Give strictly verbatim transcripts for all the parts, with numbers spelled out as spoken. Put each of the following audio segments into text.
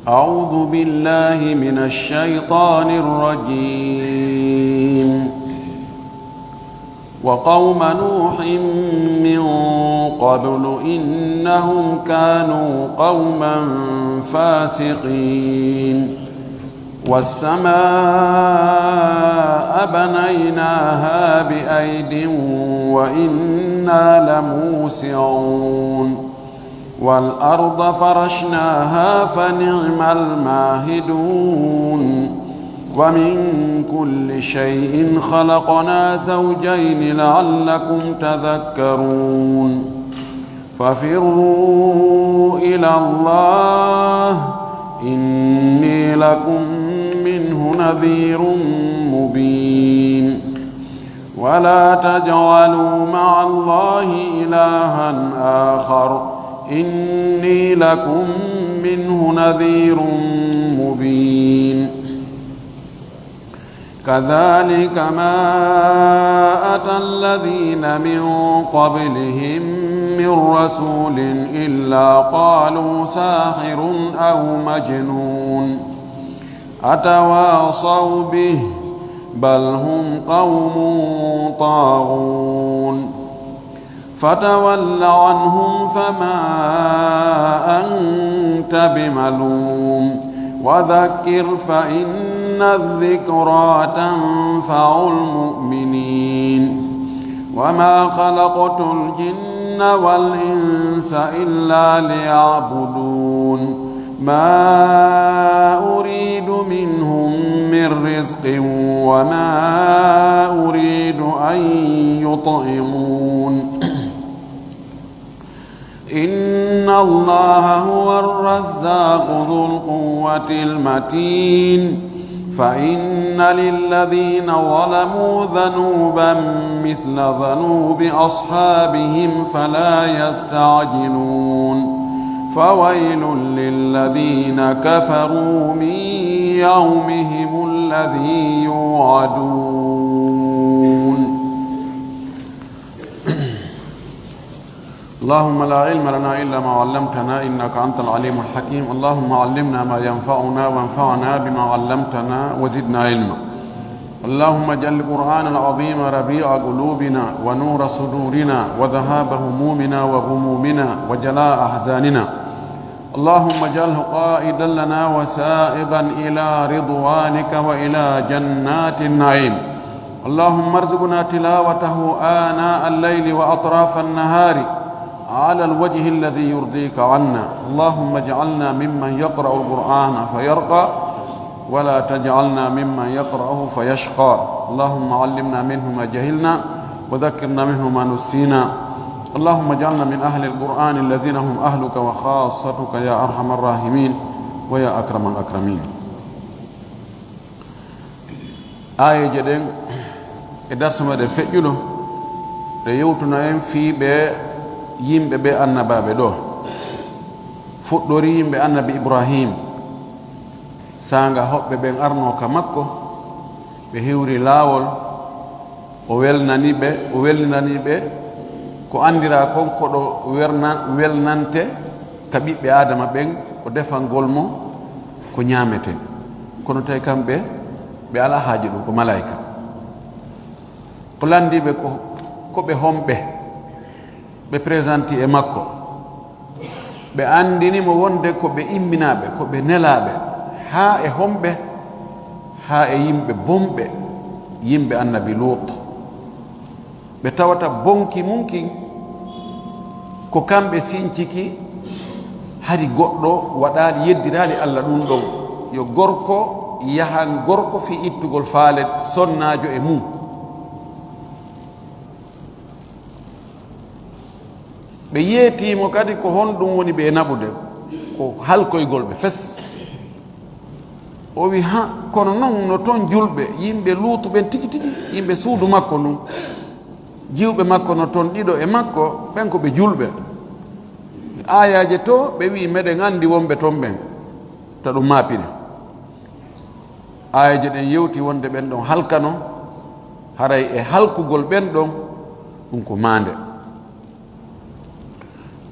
أعوذ بالله من الشيطان الرجيم. وقوم نوح من قبل إنهم كانوا قوما فاسقين. والسماء بنيناها بأيد وإنا لموسعون. والأرض فرشناها فنعم الماهدون. ومن كل شيء خلقنا زوجين لعلكم تذكرون. ففروا إلى الله إني لكم منه نذير مبين. ولا تجعلوا مع الله إلها آخر إني لكم منه نذير مبين. كذلك ما أتى الذين من قبلهم من رسول إلا قالوا ساحر أو مجنون. أتواصوا به بل هم قوم طاغون. فتول عنهم فما أنت بملوم وذكر فإن الذكرى تنفع المؤمنين. وما خلقت الجن والإنس إلا ليعبدون. ما أريد منهم من رزق وما أريد أن يطعمون. إن الله هو الرزاق ذو القوة المتين. فإن للذين ظلموا ذنوبا مثل ذنوب أصحابهم فلا يستعجلون. فويل للذين كفروا من يومهم الذي يوعدون. اللهم لا علم لنا إلا ما علمتنا إنك أنت العليم الحكيم. اللهم علمنا ما ينفعنا وانفعنا بما علمتنا وزدنا علما. اللهم اجعل القرآن العظيم ربيع قلوبنا ونور صدورنا وذهاب همومنا وغمومنا وجلاء أحزاننا. اللهم اجعله قائدا لنا وسائقا إلى رضوانك وإلى جنات النعيم. اللهم ارزقنا تلاوته آناء الليل وأطراف النهار على الوجه الذي يرضيك عنا. اللهم اجعلنا ممن يقرأ القرآن فيرقى ولا تجعلنا ممن يقرأه فيشقى. اللهم علمنا منه ما جهلنا وذكرنا منه ما نسينا. اللهم اجعلنا من أهل القرآن الذين هم أهلك وخاصتك يا أرحم الراحمين ويا أكرم الأكرمين. Aayeeje ɗen e darsu meɗen feƴƴuɗo, ɗe yewtuna en fii ɓe yimɓe ɓe annabaaɓe ɗo. Fuɗɗori yimɓe annabi Ibrahim, saanga hoɓɓe ɓen arnoo ka makko, ɓe hiwri laawol, o welnani ɓe, o welninani ɓe ko anndiraa kon koɗo werna-, welnante ka ɓiɓɓe Aadama ɓen, ko defangol mo ko ñaametee. Kono tawi kamɓe, ɓe alaa haaje ɗum, ko malaa'ika. O lanndii ɓe ko, ko ɓe homɓe, ɓe présenté e makko. Ɓe anndini mo wonde ko ɓe imminaaɓe, ko ɓe nelaaɓe, haa e homɓe, haa e yimɓe bonɓe, yimɓe annabi Luut. Ɓe tawata bonki mum kin, ko kamɓe sinciki, hari goɗɗo waɗaali, yeddiraali Alla ɗum ɗon. Yo gorko yahan gorko fii ittugol faale sonnaajo e mum. Ɓe yeetii mo kadi ko honɗum woni ɓe e naɓude, ko halkoygol ɓe fes. O wi, ha, kono noon no toon julɓe, yimɓe Luutu ɓen tigi tigi, yimɓe suudu makko ndun. Jiwɓe makko no toon ɗiɗo e makko, ɓen ko ɓe julɓe. Aayaaje to, ɓe wi, meɗen anndi wonɓe toon ɓen, ta ɗum maapine. Aayaaje ɗen yewti wonde ɓen ɗon halkano, haray e halkugol ɓen ɗon, ɗum ko maande.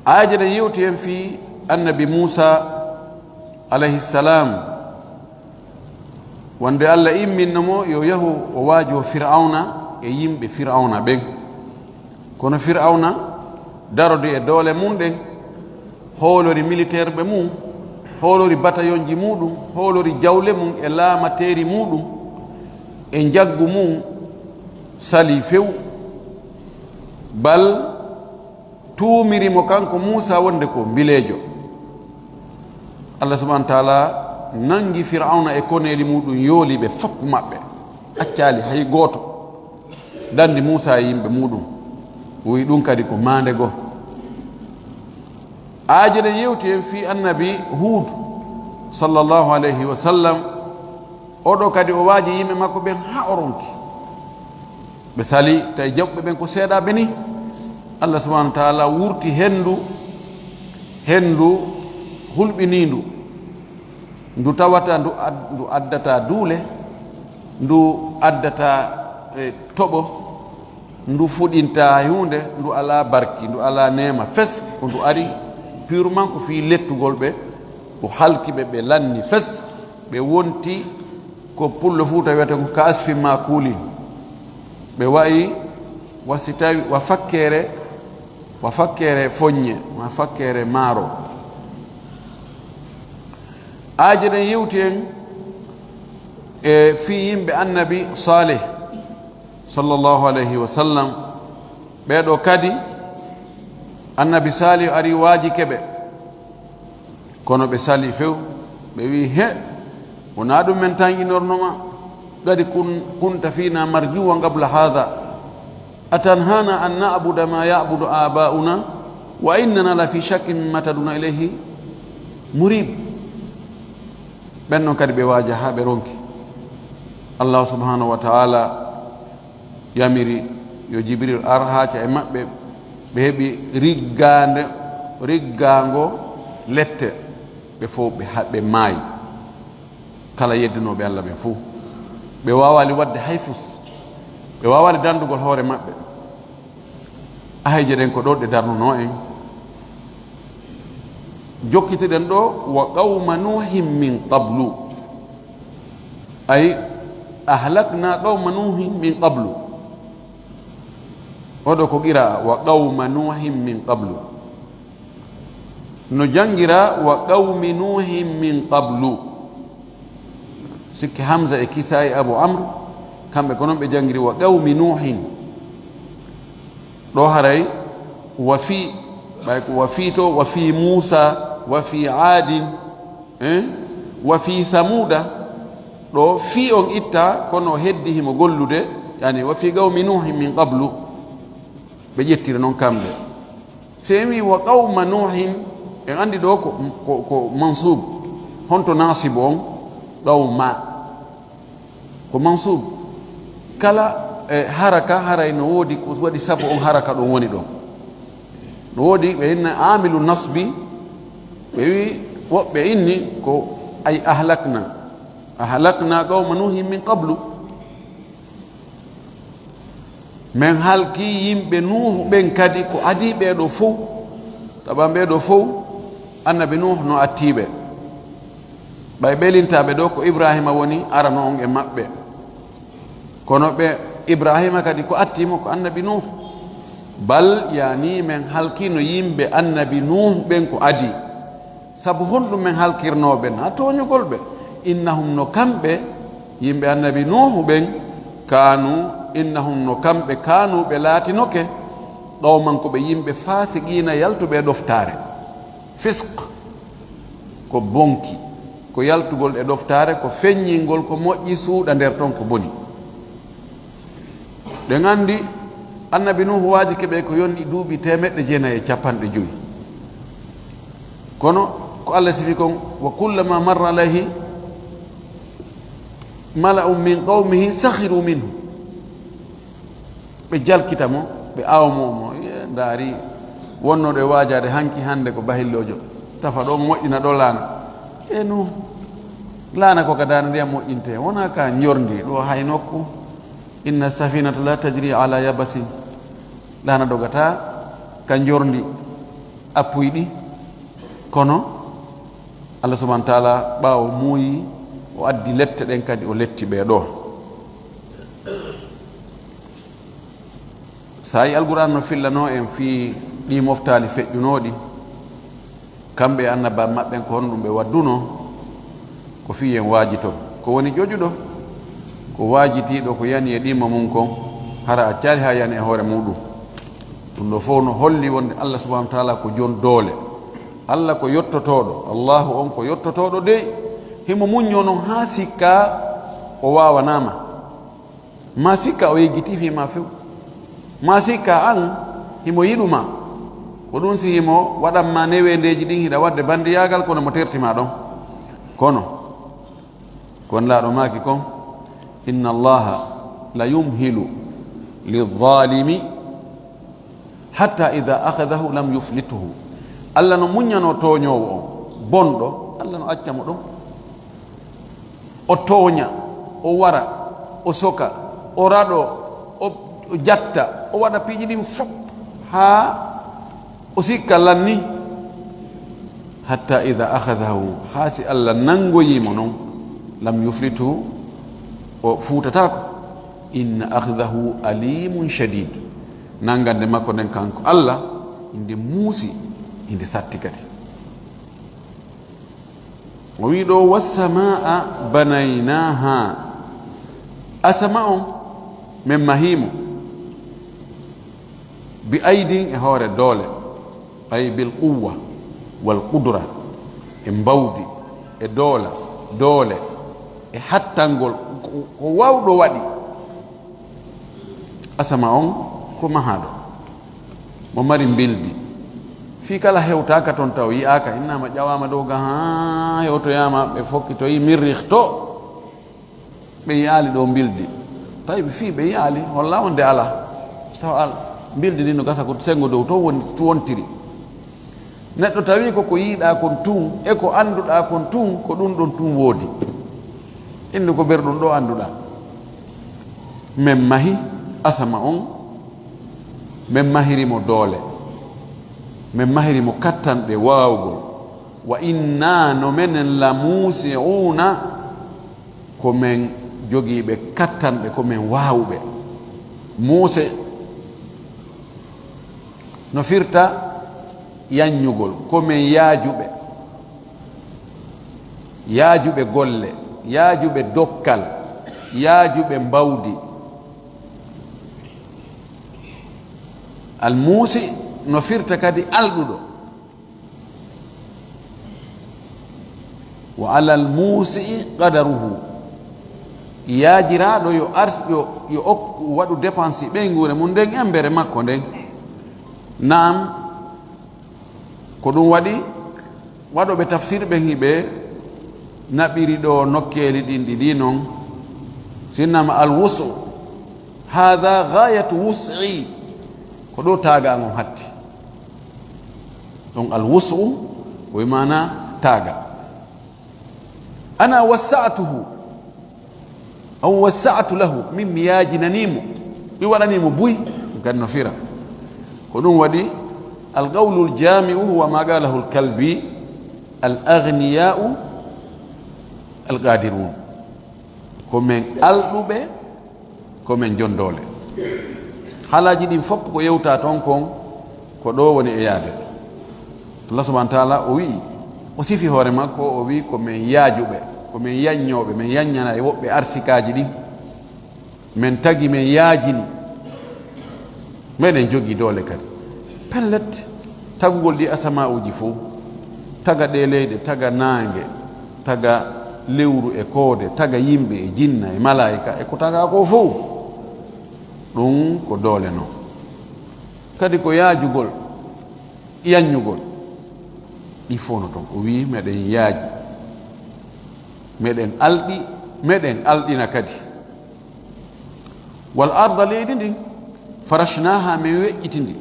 Aayaaje ɗen yewti en fii annabi Muusa alayhi salam, wonde Allah imminno mo yo yahu o waajoo Fir'awna e yimɓe Fir'awna ɓen. Kono Fir'awna darodi e doole mum ɗen, hoolori militeerɓe mum, hoolori batayonji muɗum, hoolori jawle mum e laamateeri muɗum e njaggu mum, sali few. Bal tuumiri mo kanko Muusa wonde ko mbileejo. Allah subhanahu wa taala nangi Fir'awna e koneeli muɗum, yooli ɓe fop maɓɓe, accaali hay gooto, dandi Muusa e yimɓe muɗum. O wi ɗum kadi ko maande goo. Aayaaje ɗen yewti en fii annabi Huud, sallallahu alayhi wa sallam. Oɗo kadi o waaji yimɓe makko ɓen haa o ronki. Ɓe sali, tawi jaɓuɓe ɓen ko seeɗaaɓe ni. Allah subhanahu wa taala wurti henndu, henndu hulɓiniindu, ndu tawata ndu ad-, ndu addata duule, ndu addata, e, toɓo, ndu fuɗinta hay huunde, ndu alaa barki, ndu alaa neema fes, ko ndu ari purement ko fii lettugol ɓe, o halki ɓe, ɓe lanni fes, ɓe wonti ko pullo Fuuta wiyata ko ka asfin maakuulin. Ɓe wa'i wa si tawi wa fakkeere, wa fakkeere foññe, wa fakkeere maaro. Aayaaje ɗen yewti en e fii yimɓe annabi Saalih, sallallahu alayhi wa sallam. Ɓee ɗoo kadi, annabi Saalih ari waajike ɓe, kono ɓe sali few. Ɓe wi, he, wonaa ɗum men tan inorno ma, qad kun-, kunta fiina marjuwan qabla haadha, atanhaana an na'buda ma ya'budu aabaa'una, wa innana la fi shakkin mimma tad'una ilayhi murib. Ɓen non kadi ɓe waaja haa ɓe ronki. Allah subhanahu wa ta'ala yamiri yo Jibril ar haa ca e maɓɓe, ɓe heɓi riggaande, riggaango lette, ɓe fof ɓe ha-, ɓe maayi. Kala yeddunooɓe Allah ɓen fof, ɓe waawaali waɗde hay fus, ɓe waawaali danndugol hoore maɓɓe. Ahayje ɗen ko ɗo ɗe darnunoo en. Jokkitiɗen ɗo, wa qawma Nuuhin min qablu. Ay, ahlakna qawma Nuuhin min qablu. Oɗo ko qira'a, wa qawma Nuuhin min qablu. No janngiraa, wa qawmi Nuuhin min qablu. Sikke Hamza e Kisaa'i Abu Amr, kamɓe ko non ɓe janngiri, wa qawmi Nuuhin. Ɗo haray, wa fii, ɓay ko wa fii to, wa fii Muusa, wa fii Aadin, eh? Wa fii Samuuda, ɗo fii on itta, kono o heddi himo gollude, yani, wa fii qawmi Nuuhin min qablu. Ɓe ƴettiri non kamɓe. Si en wii wa qawma Nuuhin, en anndi ɗo ko, ko, ko mansuub. Honto naasibu on? Qawma. Ko mansuub. Kala, e, haraka, haray no woodi ko waɗi sabu on haraka ɗon woni ɗon. No woodi ɓe inna aamilu nasbi, ɓe wii, woɓɓe inni ko ay ahlakna. Ahlakna qawma Nuuhin min qablu. Men halkii yimɓe Nuuhu ɓen kadi ko adii ɓee ɗoo fow. Tawa ɓee ɗoo fow, annabi Nuuhu no attii ɓe. Ɓay ɓe lintaaɓe ɗoo ko Ibraahiima woni arano on e maɓɓe. Kono ɓe, Ibraahiima kadi ko attii mo ko annabi Nuuhu. Bal, yani, men halkiino yimɓe annabi Nuuhu ɓen ko adii. Sabu honɗum men halkirnoo ɓe? Naa tooñugol ɓe. Innahum, no kamɓe, yimɓe annabi Nuuhu ɓen, kaanu, innahum, no kamɓe, kaanu, ɓe laatinoke, qawman, ko ɓe yimɓe faasiqiina yaltuɓe e ɗoftaare. Fisq, ko bonki, ko yaltugol e ɗoftaare, ko feññingol ko moƴƴi, suuɗa nder ton ko boni. Ɗen anndi Annabi Nuhu waajike ɓe ko yonɗi duuɓi teemeɗɗe jeenayi e cappanɗe jowi. Kono ko Allah sifi kon, "Wa kullama marra alayhi mala'un min qawmihi sakhiru minhu." Ɓe jalkita mo, ɓe awmo mo. "Ye, ndaari, wonnoɗo e waajaade hanki, hannde ko bahilloojo. Tafa ɗo, moƴƴina ɗo laana." "E Nuhu, laana ko ka daande ndiyam moƴƴinte, wona ka njorndi ɗo hay nokku. Inna safinata la tajri ala yabasin." Laana dogata ka njorndi appuyɗi. Kono Allah subhanahu wa taala, ɓaawo muuyi, o addi lette ɗen kadi, o letti ɓe ɗo. Saa'i Alqur'aan no fillanoo en fii ɗii moftaali feƴƴunooɗi, kamɓe e annabaaɓe maɓɓen, ko honɗum ɓe waddunoo? Ko fii en waajiton. Ko woni ƴoƴuɗo? Ko waajitiiɗo, ko yani e ɗimma mum kon, hara accaali haa yani e hoore muuɗum. Ɗum ɗoo fow no holli wonde Allah subhanahu wa taala ko jon doole. Allah ko yottotooɗo. Allahu on ko yottotooɗo dey. Himo muññoo non haa sikka o waawanaama. Ma sikka o yejjitii fii ma few. Ma sikka an himo yiɗu ma. Ko ɗum si himo waɗan ma neweendeeji ɗin, hiɗa waɗde banndiyaagal, kono mo terti ma ɗon. Kono, kon laaɗo maaki kon, "Inna Allaha la yumhilu lizzalimi hatta idha akhadhahu lam yuflithu." Allah no muññanoo tooñoowo on, bonɗo, Allah no acca mo ɗon. O tooña, o wara, o soka, o raɗo, o, o jatta, o waɗa piiji ɗin fof haa o sikka lanni. Hatta idha akhadhahu, haa si Allah nanngoyii mo non, lam yuflithu, o fuutataako. Inna akhdahu alimun shadid. Nanngande makko nden kanko Allah, inde muusi, inde satti kadi. O wii ɗo, "Wassamaa banaynaaha." Asama on, men mahiimo. Bi aydin, e hoore doole. Ay bil quwwa wal qudra. E mbawdi, e doola, doole, e hattangol, ko, ko waawɗo waɗi. Asama on ko mahaaɗo, mo mari mbildi. Fii kala hewtaaka ton taw yi'aaka, innaama ƴawaama dow ga haa hewtoyaama, ɓe fokkitoyi mirrih to. Ɓe yi'aali ɗo mbildi. Tawi ɓe fii ɓe yi'aali, holla wonde alaa. Taw al-, mbildi ndi no gasa ko senngo dow to woni, to wontiri. Neɗɗo tawi ko ko yiiɗaa kon tun, e ko annduɗaa kon tun, ko ɗun ɗon tun woodi. Inndu ko berɗun ɗo annduɗaa. Men mahi asama on, men mahiri mo doole, men mahiri mo kattanɗe waawugol. Wa inna, no menen, la muusi'uuna, ko men jogiiɓe kattanɗe, ko men waawuɓe. Muuse no firta yanñugol, ko men yaajuɓe, yaajuɓe golle, yaajuɓe dokkal, yaajuɓe mbawdi. Al muusi no firta kadi alɗuɗo. Wa alal muusi'i qadaruhu. Yaajiraaɗo yo ars-, yo, yo okku, waɗu dépense ɓeynguure mum nden, embere makko nden. Naam, ko ɗum waɗi waɗooɓe tafsir ɓen hiɓe naɓiri ɗo nokkeeli ɗin ɗiɗi non. Sinnama al wus'u, "Haadha ghayatu wus'i." Ko ɗo taaga ngon hatti. Ɗon al wus'u, ko e maana taaga. "Ana wassa'tuhu, aw wassa'tu lahu," min mi yaajinanii mo, mi waɗanii mo buy, ɗum kadi no fira. Ko ɗum waɗi, al qawlul jaami'u huwa ma qalahu al Kalbi, "Al aghniya'u al qadirun." Ko men alɗuɓe, ko men jondoole. Haalaaji ɗin fof ko yewta toon kon, ko ɗo woni e yaade. Allah subhanahu wa taala o wi'i, o sifi hoore makko, o wi'i ko men yaajuɓe, ko men yanñooɓe, men yanñana e woɓɓe arsikaaji ɗin. Men tagi, men yaajini. Meɗen jogii doole kadi. Pellet, tagugol ɗi asama'uuji fof, taga ɗee leyɗe, taga naange, taga lewru e koode, taga yimɓe e jinna e malaa'ika e ko tagaa ko fof, ɗum ko doole non. Kadi ko yaajugol, yaññugol, ɗi fof no toon. O wiyi, meɗen yaaji, meɗen alɗi, meɗen alɗina kadi. Wal arda, leydi ndin, farashnaha, min weƴƴiti ndi.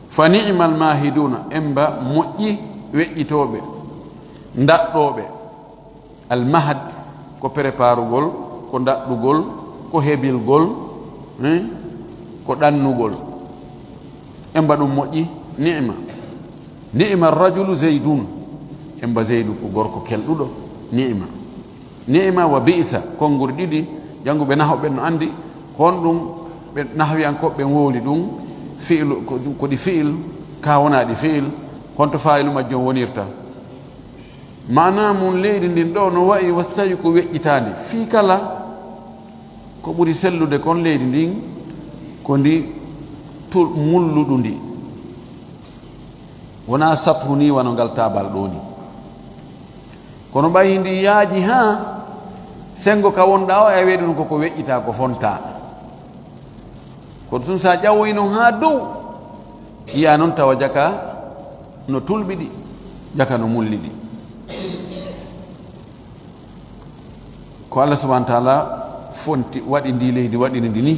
Fa ni'mal mahiduna, emba moƴƴi weƴƴitooɓe, ndaɗɗooɓe. Al mahad ko preparugol, ko ndaɗɗugol, ko hebilgol, eh, ko ɗannugol. Emba ɗum moƴƴi, ni'ma. Ni'ma rajulu Zaydun. Emba Zaydu ko gorko kelɗuɗo, ni'ma. Ni'ma wa bi'sa, konnguri ɗiɗi, jannguɓe nahwu ɓen no anndi, ko honɗum ɓe nahwiyankooɓe ɓen wowli ɗum, fi'lu, ko, ko ɗi fi'il, ka wonaa ɗi fi'il, honto faa'ilu majjum wonirta? Maanaa mum, leydi ndin ɗoo no wa'i, wastawi ko weƴƴitaandi. Fii kala ko ɓuri sellude kon leydi ndin, ko ndi tul-, mulluɗundi. Wonaa sathu ni wano ngal taabal ɗoo ni. Kono ɓay ndi yaaji haa senngo ka wonɗaa o, a wi'ay ɗum ko ko weƴƴitaa, ko fontaa. Kono tun, so a ƴawoyi noon haa dow, yiya noon tawa jaka no tulɓiɗi, jaka no mulliɗi. Ko Allah subhanahu wa ta'ala fonti, waɗi ndi leydi, waɗiri ndi ni.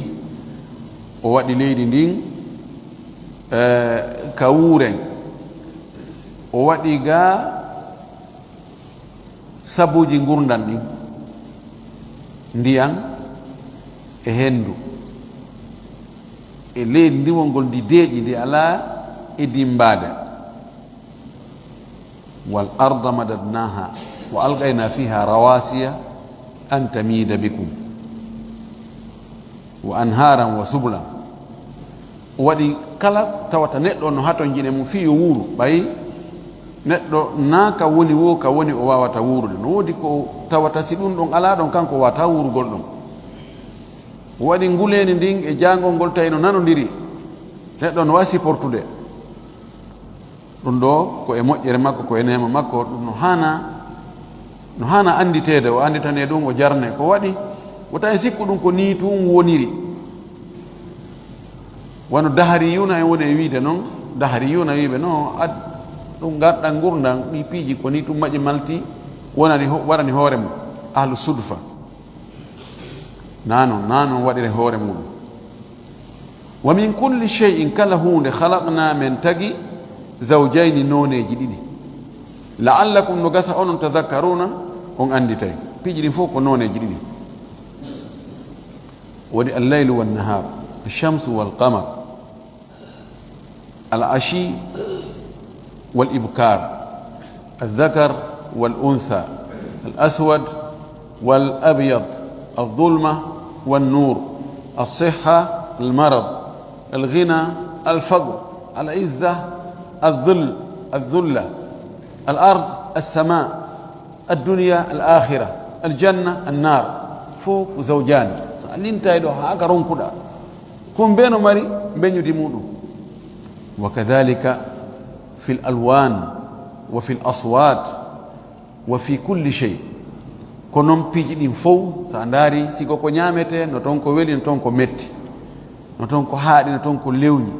O waɗi leydi ndin, eh, ka wuuren. O waɗi ga sabuuji ngurndan ɗin, ndiyan e henndu, e leydi ndi wongol ndi deeƴi, ndi alaa e dimmbaade. Wal arda madadnaha wa alqayna fiha rawasiya an tamida bikum wa anharan wa subulan. O waɗi kala tawata neɗɗo no hatonjine mum fii yo wuuru, ɓay neɗɗo naa ka woni woo, ka woni o waawata wuurude. No woodi ko tawata si ɗum ɗon alaa ɗon, kanko waawata wuurugol ɗon. O waɗi nguleendi ndin e jaangol ngol tawi no nanondiri, neɗɗo no waawi siportude. Ɗum ɗoo ko e moƴƴere makko, ko e neema makko, ɗum no haana, no haana annditeede, o annditanee ɗum, o jarnee. Ko waɗi, wota en sikku ɗum ko nii tun woniri. Wano dahariyuuna en woni e wiide non, dahariyuuna wiiɓe non, ad-, ɗum ngarɗan ngurndan, ɗi piiji ko nii tun maƴi malti, wonani ho-, warani hoore mum, ahlu sudfa. Naa non, naa non waɗire hoore muɗum. Wa min kulli shay'in, kala huunde, khalaqna, men tagi, zawjayni, nooneeji ɗiɗi. La'allakum, no gasa onon, tadhakkaruna, on annditay. Piiji ɗin fof ko nooneeji ɗiɗi. Woni al-laylu wan-nahar, ash-shamsu wal-qamar. العشي والإبكار، الذكر والأنثى، الأسود والأبيض، الظلمة والنور، الصحة المرض، الغنى الفقر، العزة الذل، الذلة، الأرض السماء، الدنيا الآخرة، الجنة النار. Fof ko zawjaani. So a lintay ɗo haa ka ronkuɗaa, ko mbe no mari mbeñudi muɗum. Wa kadhalika fil alwan wa fil aswat wa fi kulli shay. Ko noon piiji ɗin fof, so a ndaari, sigo ko ñaametee, no toon ko weli, no toon ko metti, no toon ko haaɗi, no toon ko lewñi,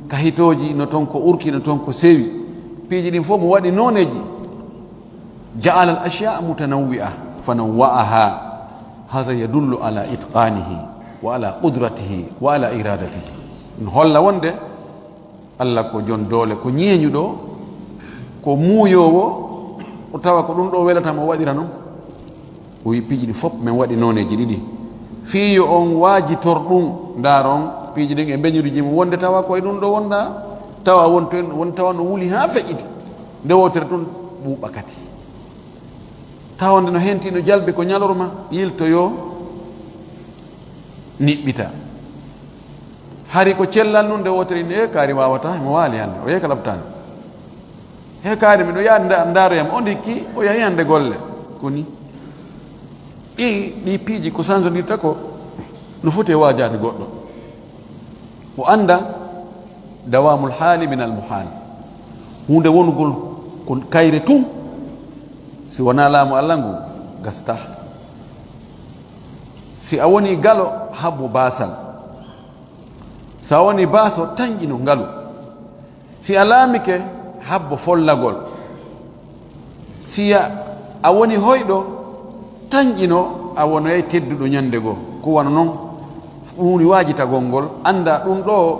ka hitooji, no toon ko urki, no toon ko sewi. Piiji ɗin fof mo waɗi nooneeji. Ja'ala al-ashya'a mutanawwi'a fanawwa'aha. Hadha yadullu ala itqanihi wa ala qudratihi wa ala iradatihi. Ɗum holla wonde Allah ko jon doole, ko ñeeñuɗo, ko muuyoowo, o tawa ko ɗum ɗo welata mo, o waɗira noon. O wi piiji ɗi fof min waɗi nooneeji ɗiɗi. Fii yo on waajitor ɗum, ndaaron piiji ɗin e mbeñuuji mum, wonde tawa ko e ɗum ɗo wonɗaa, tawa won toon, won tawa no wuli haa feƴƴiti. Nde wootere tun ɓuuɓa kadi. Tawa nde no henti no jalbi ko ñalorma, yiltoyoo, niɓɓita. Hari ko cellal nun nde wootere inde, "E kaari waawata, himo waali hannde, o yehi ka laptaani. He kaari miɗo yaha nda-, ndaaroyam, o ndikki, o yahi hannde golle." Ko ni. Ɗi, ɗi piiji ko sanzondirta ko no foti e waajaade goɗɗo. O annda dawamul haali min al muhaal. Huunde wonugol ko kayre tun, si wonaa laamu Allah ngu, gasta. Si a woni galo, habbo baasal. So a woni baaso, tanƴino ngalu. Si a laamike, habbo follagol. Si a, a woni hoyɗo, tanƴino a wonoyay tedduɗo ñande goo. Ko wano non, ɗum woni waajitagol ngol. Anndaa ɗum ɗoo,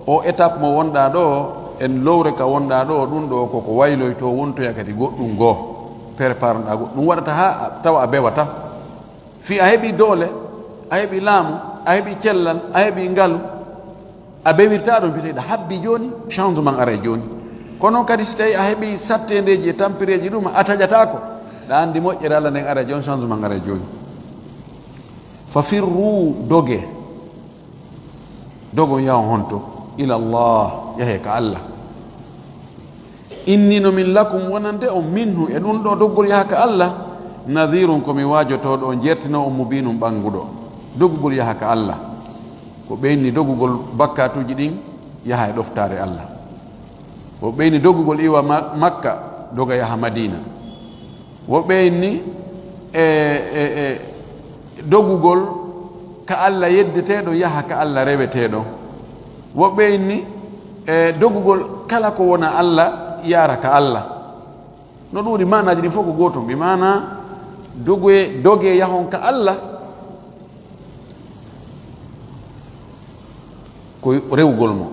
o étape mo wonɗaa ɗoo, en lowre ka wonɗaa ɗoo, ɗum ɗoo koko wayloytoo, wontoya kadi goɗɗum goo. Préparenoɗaa goɗɗum, ɗum waɗata haa a, tawa a bewata. Fii a heɓii doole, a heɓii laamu, a heɓii cellal, a heɓii ngalu, a bewirtaa ɗum, pise hiɗa habbii jooni, changement aray jooni. Kono kadi si tawii a heɓii satteendeeji e tampireeji ɗum, a taƴataako, ɗa anndi moƴƴere Alla nden aray jooni, changement aray jooni. Fa firru, doge. Dogon yahon honto? Ila Allah, yahee ka Alla. Inni no min lakum wonande on minhu e ɗum ɗoo doggol yaha ka Alla, nadhirun ko mi waajotooɗo on, jertinoo on, mubinun ɓannguɗo. Doggugol yaha ka Alla. Ko ɓeyni doggugol bakkatuuji ɗin yaha e ɗoftaare Alla. Ko ɓeyni doggugol iwa Ma-, Makka doga yaha Madina. Woɓɓe inni e, e, e dogugol ka Alla yeddeteeɗo, yaha ka Alla reweteeɗo. Woɓɓe inni e dogugol kala ko wona Alla, yaara ka Alla. No ɗuuɗi maanaaji ɗin fof ko gootum, bi maana dogoye, doge yahon ka Alla. Ko rewugol mo,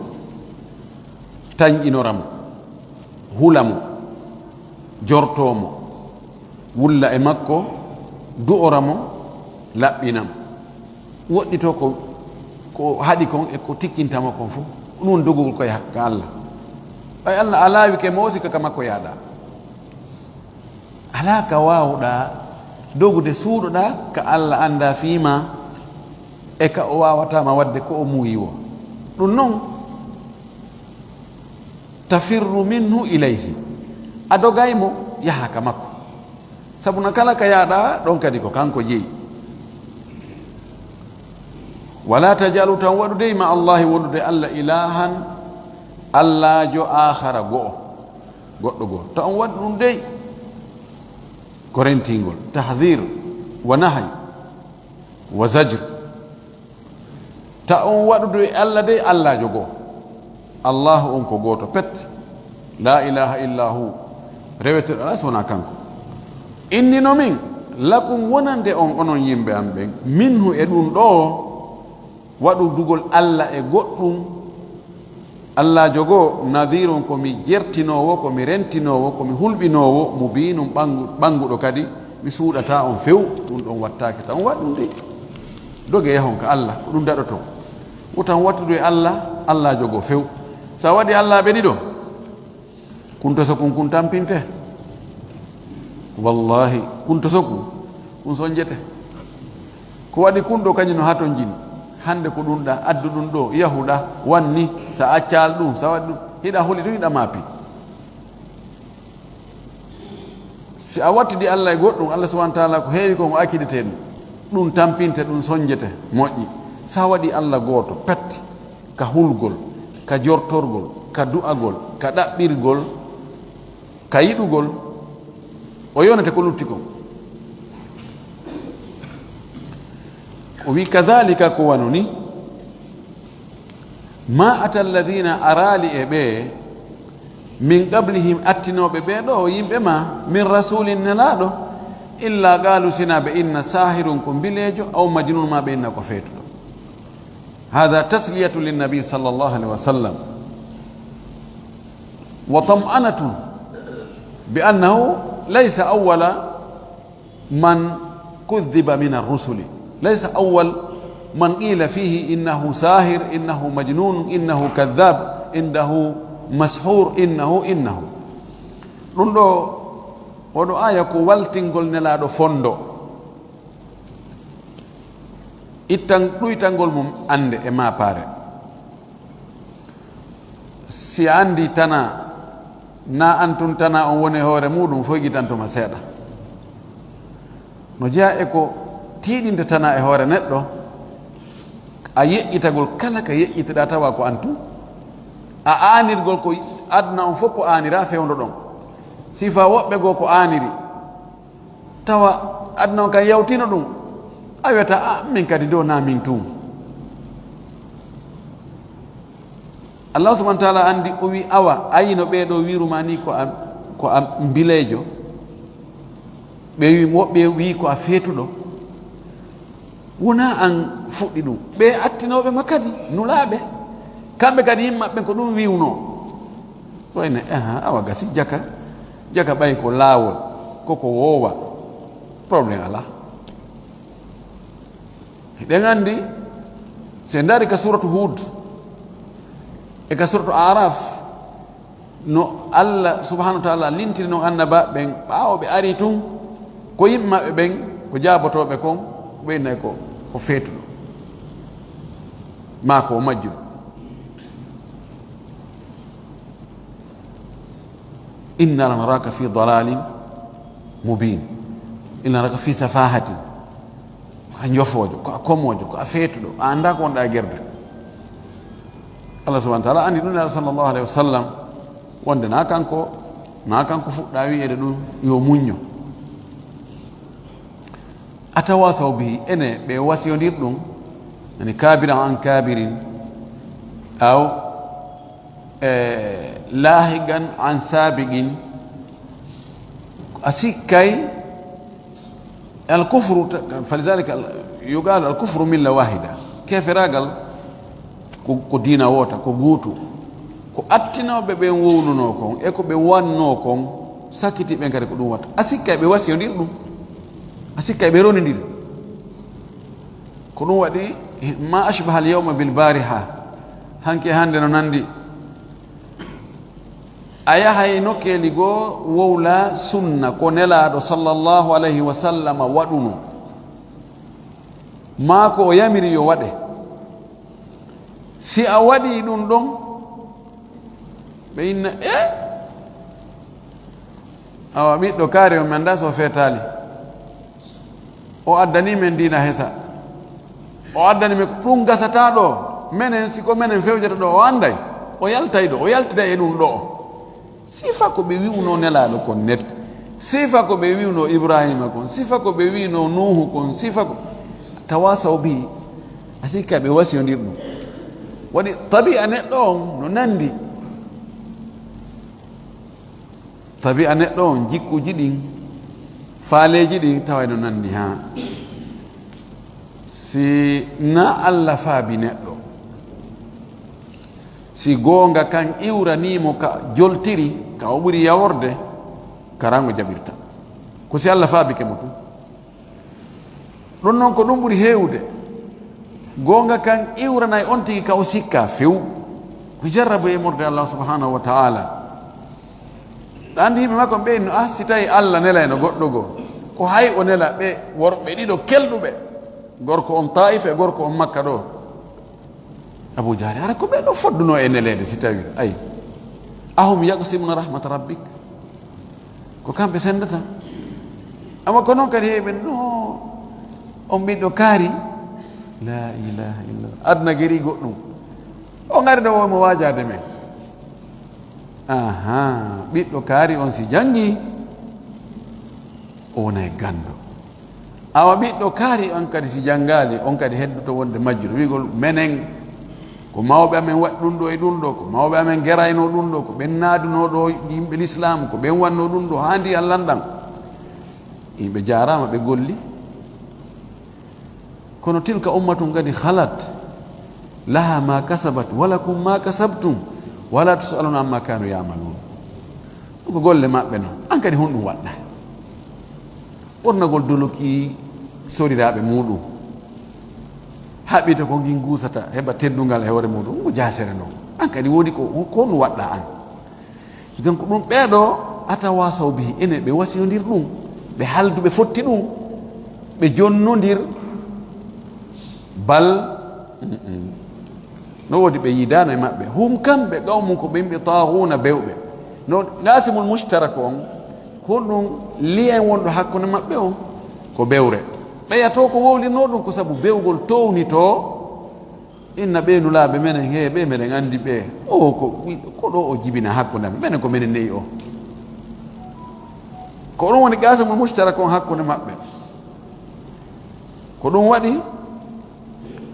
tanƴinora mo, hula mo, jortoo mo, wulla e makko, du'ora mo, laɓɓina mo, woɗɗitoo ko, ko haɗi kon e ko tikkinta mo kon fof. Ɗum woni dogugol ko yaha ka Alla. Ɓay Alla a laawike mo, o sikka ka makko yaaɗa. Alaa ka waawuɗaa dogude, suuɗuɗaa ka Alla anndaa fii maa e ka o waawataa ma waɗde ko o muuyi woo. Ɗum non, tafirru minhu ilayhi, a dogay mo, yaha ka makko. Sabu na kala ka yaaɗaa ɗon kadi ko kanko jeyi. Wala tajalu, tan waɗu dey ma Allahi wondude Alla ilahan, allaajo aakhara go'o. Goɗɗo goo. Ta on waɗu ɗum dey, ko rentingol, tahdir wa nahy wa zajr. Ta on waɗudu e Alla dey, Allaajo goo. Allaahu on ko gooto pet. La ilaha illa hu. Reweteɗo alaa so wonaa kanko. Inni no min, lakum wonande on, onon yimɓe am ɓen, minhu e ɗum ɗoo, waɗudugol Alla e goɗɗum, Allaajo goo, nadirun ko mi jertinoowo, ko mi rentinoowo, ko mi hulɓinoowo, mubiinun ɓanngu-, ɓannguɗo kadi, mi suuɗataa on few, ɗum ɗon wattaake tan, on waɗ ɗum dey. Doge yahon ka Alla, ko ɗum daɗoton. Wotan wattudu e Alla, Allaajo goo few. Sa waɗi Allaaɓe ɗiɗo, Kun tosokun kun tampinte. Wallahi, kun tosokun kun sonjete. Ko waɗi kun ɗoo kañum no hatonjini. Hannde ko ɗum ɗa, addu ɗum ɗoo, yahuɗa, wanni, sa accal ɗum, sa waɗi ɗum, hiɗa holi tun, hiɗa maapi. Si a wattidi Alla e goɗɗum, Alla subhanahu wa taala ko heewi kon o accitete ɗum. Ɗum tampinte, ɗum sonjete, moƴƴi. Sa waɗi Alla gooto, pet, ka hulgol, ka jortorgol, ka du'agol, ka ɗaɓɓirgol, ka yiɗugol, o yonete ko lutti kon. O wi, kadhalika, ko wano ni, ma ata alladhina, araali e ɓe, min qablihim, attinooɓe ɓe ɗo, yimɓe ma, min rasulin, nelaaɗo, illa qalu, sina ɓe inna sahirun, ko mbileejo, aw majnun, ma ɓe inna ko feetuɗo. Hada tasliyatu linnabi sallallahu alayhi wa sallam, wa tam'anatun bi annahu laysa awwala man kudhiba min ar-rusuli, laysa awwal man qila fihi innahu sahir, innahu majnun, innahu kadhab, innahu mashur, innahu, innahu. Ɗum ɗo, oɗo aya ko waltingol Nelaaɗo fondo. Ittan-, ɗuytangol mum annde e maapaare. Si a anndi tana, na antun tana on woni e hoore muɗum, foygitan tuma seeɗa. No jeyaa e ko tiiɗinde tana e hoore neɗɗo, a yeƴƴitagol kala ka yeƴƴiteɗaa tawa ko antu, a aanirgol ko aduna on fof ko aanira fewndo ɗon. Sifa woɓɓe goo ko aaniri, tawa aduna on kan yawtino ɗum, a wiyata, "A, min kadi do na min tun." Allah subhanahu wa taala anndi, o wi, "Awa, ayi no ɓee ɗoo wiiru ma ni ko a, ko a mbileejo?" Ɓe wi, woɓɓe wi, "Ko a feetuɗo." Wonaa aan fuɗɗi ɗum. Ɓe attinooɓe ma kadi, nulaaɓe. Kamɓe kadi yimɓe maɓɓe ko ɗum wiwnoo. Wayne, aha, awa gasi, jaka, jaka ɓay ko laawol, koko woowa. Problème alaa. Eɗen anndi, so en ndaari ka suuratu Huud, e ka suuratu Aaraaf, no Allah subhanahu wa taala lintiri non annabaaɓe ɓen, ɓaawo ɓe ari tun, ko yimɓe maɓɓe ɓen, ko jaabotooɓe kon, ɓe innay ko, ko feetuɗo, maa ko o majjuɗo. "Inna lanaraka fi dalalin mubin. Inna lanaraka fi safahatin." Ko a njofoojo, ko a komoojo, ko a feetuɗo, a anndaa ko wonɗaa e gerde. Allah subhanahu wa taala anndi ɗum, Nulaaɗo sallallahu alayhi wa sallam, wonde na kanko, na kanko fuɗɗa wi'eede ɗum yo muñño. Atawasaw bihi, ene ɓe wasiyondir ɗum, yani kabiran an kabirin, aw, e, lahiqan an sabiqin, a sikkay. Al kufru, falidhalika, yuqalu al kufru milla wahida. Keferaagal ko, ko diina woota, ko guutu. Ko attinooɓe ɓen wownunoo kon, e ko ɓe wannoo kon, sakkiti ɓen kadi ko ɗum watta. A sikkay ɓe wasiyondir ɗum. A sikkay ɓe ronindir. Ko ɗum waɗi, ma ashbaha al yawma bil bariha. Hanki e hannde no nanndi. A yahay nokkeeli goo, wowla sunna ko Nelaaɗo sallallahu alayhi wa sallam waɗuno, maa ko o yamiri yo waɗe. Si a waɗii ɗum ɗon, ɓe inna, "E, awa, ɓiɗɗo kaari on, mi anndaa so o feetaali." O addani men diina hesa. O addani men ko ɗum gasata ɗo. Menen, si ko menen fewjata ɗo, o anday. O yaltay ɗo, o yaltiday e ɗum ɗo. Sifa ko ɓe wi'uno Nelaaɗo kon net. Sifa ko ɓe wi'uno Ibrahima kon. Sifa ko ɓe wi'uno Nuuhu kon. Sifa ko tawasaw bi. A sikka ɓe wasiyondir ɗum. Waɗi tabi'a neɗɗo on no nandi. Tabi'a neɗɗo on, jikkuuji ɗin, faaleeji ɗin, tawa eno nanndi haa. Si na Allah faabi neɗɗo, si goonga kan iwranii mo ka joltiri, ka o ɓuri yaworde, karango jaɓirta. Ko si Allah faabike mo tun. Ɗum noon ko ɗum ɓuri heewde. Goonga kan iwranay on tigi ka o sikka few. Ko jarrabu e morde Allah subhanahu wa ta'ala. Ɗa anndi yimɓe makko ɓe no, ah, si tawi Allah nelayno goɗɗo goo, ko hay o nela ɓe worɓe ɗiɗo kelɗuɓe, gorko on Taif e gorko on Makka ɗo. Abu Jahli, hara ko ɓe ɗo fodduno e neleede si tawi, ay. Ahum yaqsimuna rahmata rabbik? Ko kamɓe senndata. Amma ko noon kadi heɓen, no, on ɓiɗɗo kaari. La ilaha illallah. Aduna geri goɗɗum. O ngari ɗo mo waajaade men. Aha, ɓiɗɗo kaari on si janngi, o wona e ganndo. Awa ɓiɗɗo kaari on kadi si janngaali, on kadi heddoto wonde majjuɗo. Wi'gol menen, ko mawɓe amen waɗi ɗum ɗo e ɗum ɗo, ko mawɓe amen gerayno ɗum ɗo, ko ɓen naadunoo ɗo yimɓe lislaam, ko ɓen wannoo ɗum ɗo, haa ndiyan lanɗan. Yimɓe jaaraama, ɓe golli. Kono tilka ummatun kadi khalat, laha ma kasabat, wa lakum ma kasabtum, wa la tus'aluna amma kanu ya'malun. Ɗum ko golle maɓɓe non. An kadi honɗum waɗɗa? Ɓornagol doloki soriraaɓe muuɗum. Haɓita ko ngin guusata, heɓa teddungal e hoore muuɗum. Ɗum ko jaasere non. An kadi woodi ko, ko honɗum waɗɗa an? Donc ɗum ɓeeɗo, atawasaw bihi, ene ɓe wasiyondir ɗum, ɓe haldu, ɓe fotti ɗum, ɓe jonnondir. Bal, mm-mm. No woodi ɓe yiidaano e maɓɓe. Hum kamɓe, qawmun ko ɓe yimɓe taaguuna bewɓe. No Qasimul Mushtarak on, ko ɗum lien wonɗo hakkunde maɓɓe on, ko bewre. Ɓeya to ko wowlinoo ɗum ko sabu bewgol townitoo, inna ɓee nulaaɓe menen, he ɓe meɗen anndi ɓe. O ko, ko ɗo o jibina hakkunde amen. Menen ko menen ne'i o. Ko ɗum woni Qasimul Mushtarak on hakkunde maɓɓe. Ko ɗum waɗi,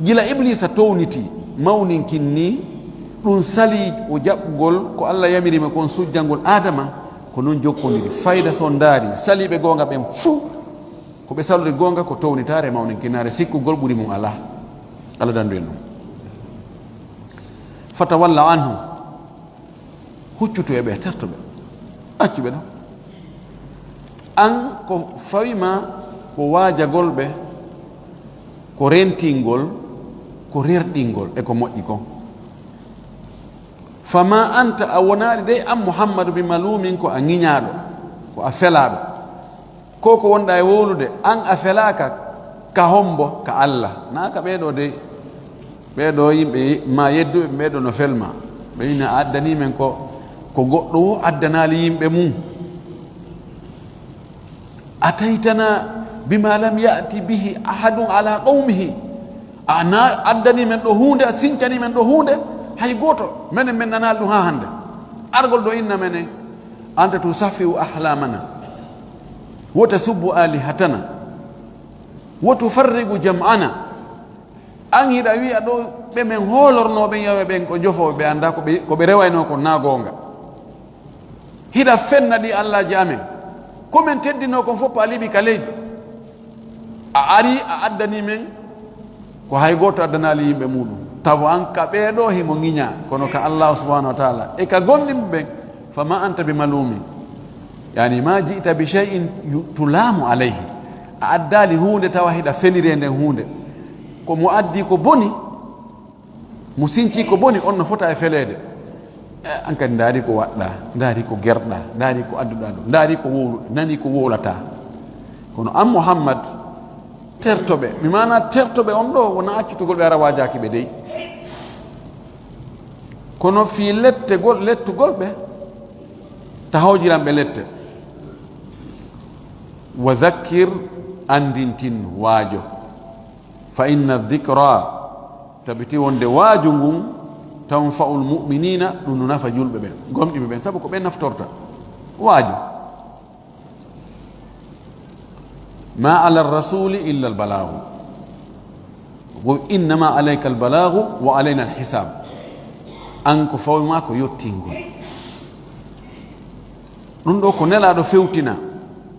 gila Ibliisa towniti, mawninkin ni, Ɗum sali o jaɓgol ko Allah yamiri mo kon sujjangol Aadama, ko non jokkondiri. Fayda so ndaari, saliiɓe goonga ɓen fuu, ko ɓe salori goonga ko townitaare mawninkinaare, sikkugol ɓuri mum alaa. Allah dandu en ɗum. Fatawalla anhu, huccutu e ɓe, terto ɓe, accu ɓe ɗon. An ko fawi ma ko waajagol ɓe, ko rentingol, ko rerɗingol e ko moƴƴi kon. Fama anta, a wonaali dey an Muhammadu bi malumin, ko a ŋiñaaɗo, ko a felaaɗo. Ko ko wonɗa e wowlude, an a felaaka ka hombo, ka Allah. Naa ka ɓeeɗo dey, ɓeeɗo yimɓe ma yedduɓe, ɓeeɗo no felma. Ɓe ina addani men ko, ko goɗɗo wo addanaali yimɓe mum. Ataytana bima lam ya'ti bihi ahadun ala qawmihi. A na addani men ɗo huunde, a sincani men ɗo huunde, hay gooto. Menen men nanaali ɗum haa hannde. Argol ɗo inna menen, anta tusaffihu ahlamana, wa tasubbu alihatana, wa tufarrigu jam'ana. An hiɗa wi'a ɗo ɓe men hoolornoo ɓen, yawe ɓen ko jofooɓe, ɓe anndaa ko ɓe, ko ɓe rewaynoo kon naa goonga. Hiɗa fenna ɗi allaaji amen. Ko men teddinoo kon fof a liɓi ka leydi. A ari a addani men ko hay gooto addanaali yimɓe muuɗum. Tawa an ka ɓeeɗo himo ŋiñaa, kono ka Allah subhanahu wa taala e ka gomɗimɓe ɓen, fama anta bi malumin. Yani ma ji'ta bi shay'in yu-, tulaamu alayhi. A addaali huunde tawa hiɗa feniree nden huunde. Ko mo addi ko boni, mo sinci ko boni, on no fota e feleede. E, an kadi ndaari ko waɗɗa, ndaari ko gerɗa, ndaari ko adduɗa ɗo, ndaari ko wowluɗa, nani ko wowlata. Kono an Muhammad, terto ɓe. Mi maana terto ɓe on ɗo, wona accutugol ɓe ara waajaaki ɓe dey. Kono fii lettegol, lettugol ɓe, ta hawjiran ɓe lette. Wa dhakkir, anndintin, waajo. Fa inna dhikra, tabiti wonde waaju ngun, tanfa'ul mu'minina, ɗum no nafa julɓe ɓen, gomɗiɓe ɓen, sabu ko ɓe naftorta. Waaju. Ma ala rasuli illa al balaagu. Wa innama alayka al balaagu wa alayna al hisaab. An ko fawma ko yottingol. Ɗum ɗo ko Nelaaɗo fewtina.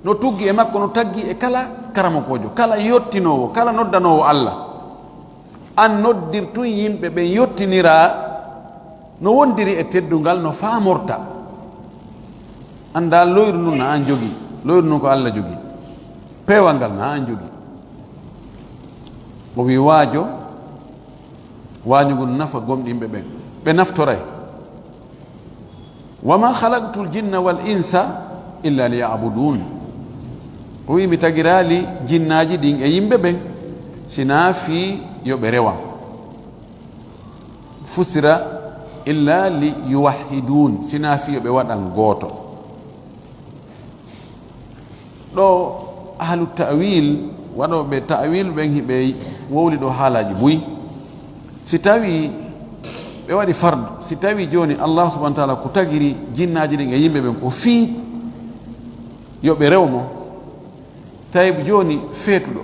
No tuggi e makko, no taggi e kala karamokoojo, kala yottinoowo, kala noddanoowo Allah. An noddirtun yimɓe ɓen yottinira no wondiri e teddungal, no faamorta. Anndaa loyru ndun na an jogi, loyru ndun ko Allah jogi. Peewal ngal na an jogi. O wi waajo, waajo ngun nafa gomɗinɓe ɓen, ɓe naftoray. Wa ma khalaqtul jinna wal insa illa liya'budun. O wi mi tagiraali jinnaaji ɗin e yimɓe ɓen, sinaa fii yo ɓe rewan. Fusira illa li yuwahhidun, sinaa fii yo ɓe waɗan gooto. Ɗo ahlu ta'wil, waɗooɓe ta'wil ɓen hiɓe wowli ɗo haalaaji buy. Si tawi ɓe waɗi fardu, si tawi jooni Allah subhanahu wa ta'ala ko tagiri jinnaaji ɗin e yimɓe ɓen ko fii yo ɓe rew mo, tawi jooni feetuɗo